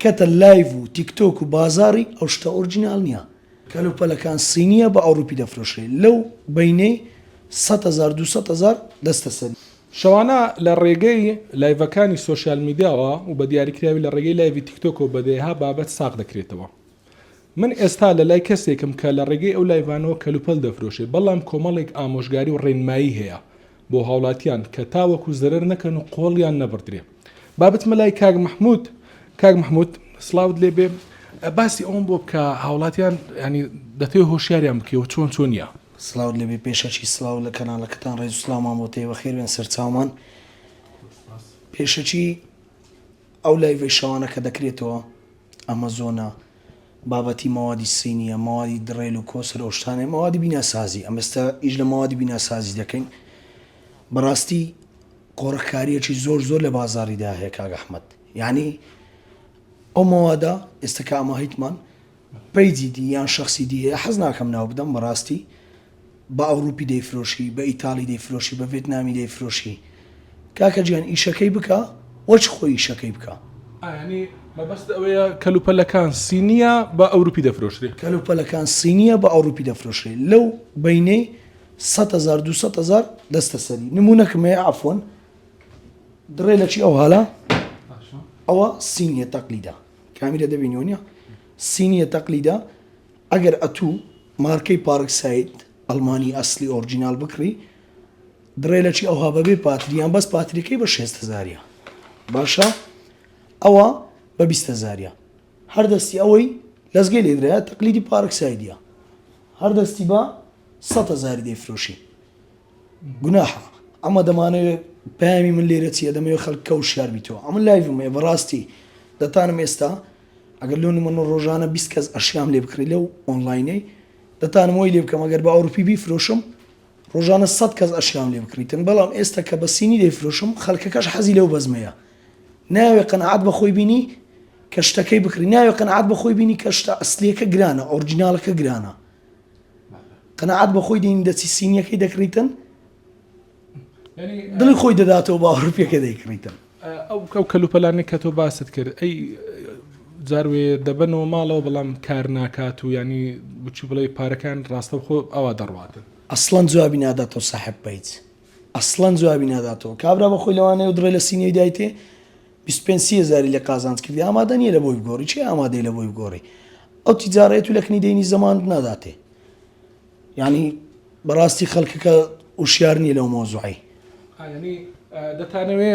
کەتە live و تیکتۆک و بازاڕی ئەو شتە original نیە. کەلوپەلەکان سینیە بە ئەوروپی دەفرۆشرێ لەو بەینەی سەتەزار دوسەتەزار دەستە سەری. شەوانە لە ڕێگەی live ەکانی social media وە و بە دیاریکراوی لە ڕێگەی live ی تیکتۆکەوە بە دەیەها بابەت ساغ دەکرێتەوە. من ئێستا لە لای کەسێکم کە لە ڕێگەی ئەو live انەوە کەلوپەل دەفرۆشێ بەڵام کۆمەڵێک ئامۆژگاری و ڕێنمایی هەیە بۆ هاوڵاتیان کە تاوەکو زەرەر نەکەن و قۆڵیان نەبڕدرێ. با بچمە لای کاک مەحمود. کاک مەحمود سڵاوت لێ بێ باسی ئەوم بۆ بکە هاوڵاتیان ینی دەتەوێ هۆشیاریان بکەیەوە چۆن چۆنیە؟ سڵاوت لێ بێ پێشەکی سڵاو لە کەناڵەکەتان ڕێز و سڵاومان بۆ تێ بەخێر بێن سەرچاومان پێشەکی ئەو live ەی شەوانە کە دەکرێتەوە ئەمەزۆنە بابەتی مەوادی سینیە مەوادی دڕێل و کۆسەر ئەو شتانەیە مەوادی بیناسازی ئەم ئێستا ئیش لە مەوادی بیناسازی دەکەین بەڕاستی قۆرخکاریەکی زۆر زۆر لە بازاڕیدا هەیە کاک ئەحمەد یعنی ئەو مەوادە ئێستا کە ئەمە هیتمان page ی دی یان شخصی دی هەیە حەز ناکەم ناو بدەم بەڕاستی بە ئەوروپی دەیفرۆشی بە ئیتاڵی دەیفرۆشی بە ڤێتنامی دەیفرۆشی کاکە گیان ئیشەکەی بکە وەچ خۆی ئیشەکەی بکە. یانی مەبەست ئەوەیە کەلوپەلەکان سینیە بە ئەوروپی دەفرۆشرێ. کەلوپەلەکان سینیە بە ئەوروپی دەفرۆشرێ لەو بەینەی سەتەزار دوسەتەزار دەستە سەری نمونەکم هەیە عەفوەن دڕێ لەچی ئەو هالە ئەوە سینیە تەقلیدە کامیرە دەبینی وەنیە سینیە تەقلیدە ئەگەر ئەتوو مارکەی پارکساید ئەڵمانی ئەسلی original بکڕی دڕێلەکی ئەوها بەبێ پاتری یان بەس پاتریەکەی بە شێست هەزاریە باشە ئەوە بە 20 هەزاریە هەر دەستی ئەوەی لەزگەی لێدرایە تەقلیدی پارک سایدیە هەر دەستی بە سە هەزاری دەیفرۆشی گوناحە ئەمە دەمانەوێت پەیامی من لێرە چیە دەمەوێت خەڵک کە وشیار بیتەوە ئەمن live م هەیە بەڕاستی دەتانم ئێستا ئەگەر لۆ نمونە ڕۆژانە 20 کەس ئەشیام لێ بکڕی لەو ئۆنلاینەی دەتانم وەی لێ بکەم ئەگەر بە ئەوروپی بیفرۆشم ڕۆژانە سەت کەس ئەشیام لێ بکڕیتن بەڵام ئێستا کە بە سینی دەیفرۆشم خەڵکەکەش حەزی لەو بەزمەیە ناوێ قەناعەت بە خۆی بینی کە شتەکەی بکڕی ناوێ قەناعەت بە خۆی بینی کە شتە ئەسلیەکە گرانە original ەکە گرانە قەناعەت بە خۆی دێنی دەچی سینیەکەی دەکڕیتن دڵی خۆی دەداتەوە بە ئەوروپیەکە دەیکڕیتن. ئەو ئەو کەلوپەلانەی کە تۆ باست کرد ئەی جاروێ دەبەنەوە ماڵەوە بەڵام کار ناکات و ینی بچی بڵێ پارەکان ڕاستەوخۆ ئەوە دەڕواتن. ئەسڵەن جوابی ناداتەوە ساحێب page ئەسڵەن جوابی ناداتەوە کابرا بەخۆی لەوانەیە و دڕێ لە سینیەی دایتێ 25 سی هەزاری لێ قازانج کردی ئامادە نییە لە بۆی بگۆڕی چی ئامادەی لە بۆی بگۆڕی ئەو تیجارەیە تو لە کنی دەینی زەمانت ناداتێ یانی بەڕاستی خەڵکەکە وشیار نییە لەو مەوزوعەی. یانی دەتانەوێ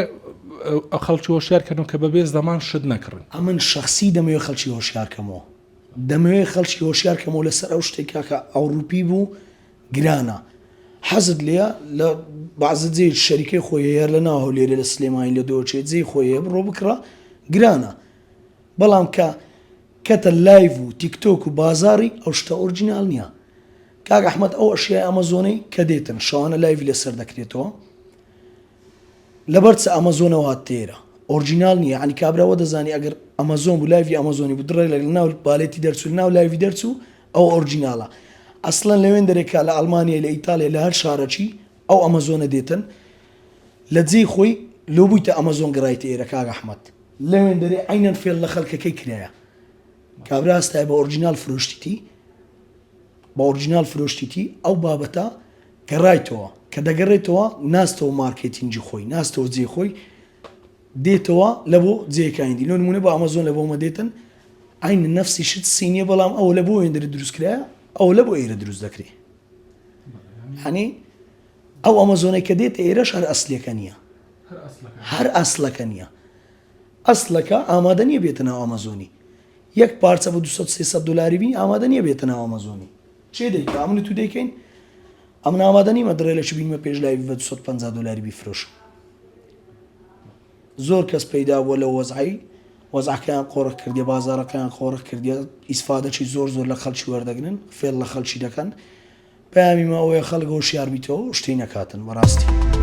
خەڵکی هۆشیار کەنەوە کە بەبێ زەمان شت نەکڕن. ئەمن شەخسی دەمەوێ خەڵکی هۆشیار کەمەوە دەمەوێ خەڵکی هۆشیار کەمەوە لەسەر ئەو شتێک کاکە ئەوروپی بوو گرانە حەزت لێیە لە بەعزە جێ شەریکەی خۆی هەیە هەر لە ناو هەولێرێ لە سلێمانی لە دۆچێ جێی خۆی هەیە بڕۆ بکڕە گرانە بەڵام کە کەتە live و تیکتۆک و بازاڕی ئەو شتە original نیە کاک ئەحمەد ئەو ئەشیای ئەمەزۆنەی کە دێتن شەوانە live ی لەسەر دەکرێتەوە لەبەر چ ئەمەزۆنەوە هات تێرە original نییە عنی کابرا وە دەزانی ئەگەر ئەمەزۆن بوو live ی ئەمەزۆنی بوو دڕێک لە ناو pallet ی دەرچوو ناو live ی دەرچوو ئەو original ە ئەسڵەن لەوێن دەرێکا لە ئەڵمانیا لە ئیتالیا لە هەر شارەکی ئەو ئەمەزۆنە دێتن لە جێی خۆی لۆ بوویتە ئەمەزۆن گەڕایتە ئێرە کاک ئەحمەد لەوێن دەرێ عەینەن فێڵ لە خەڵکەکەی کرایە کابرا هەستایە بە original فرۆشتیتی بە original فرۆشتیتی ئەو بابەتە گەڕایتەوە کە دەگەڕێتەوە ناستەوە مارکێتینگی خۆی ناستەوە جێ خۆی دێتەوە لە بۆ جێکانی دی لۆ نمونە بە ئەمەزۆن لە بۆمە دێتن عین نفسی شت سینیە بەڵام ئەوە لە بۆ وێندرە دروست کرایە ئەوە لە بۆ ئێرە دروست دەکرێ هەنی ئەو ئەمەزۆنەی کە دێتە ئێرەش هەر ئەسلیەکە نییە هەر ئەسلەکە نییە ئەسلەکە ئامادە نییە بێتە ناو ئەمەزۆنی یەک پارچە بە 200 300 دلاری بی ئامادە نییە بێتە ناو ئەمەزۆنی چێ دەیکا ئەمن تو دەیکەین ئەمن ئامادە نیمە دڕێ لە چ بینمە پێش لای بە 250 دلاری بیفرۆشم زۆر کەس پەیدا بووە لەو وەزعەی وەزعەکەیان قۆرخ کردیە بازاڕەکەیان قۆرخ کردیە ئیسفادەکی زۆر زۆر لە خەڵکی وەردەگرن فێڵ لە خەڵکی دەکەن پەیامی من ئەوەیە خەڵک هۆشیار بیتەوە و شتەی نەکاتن بەڕاستی.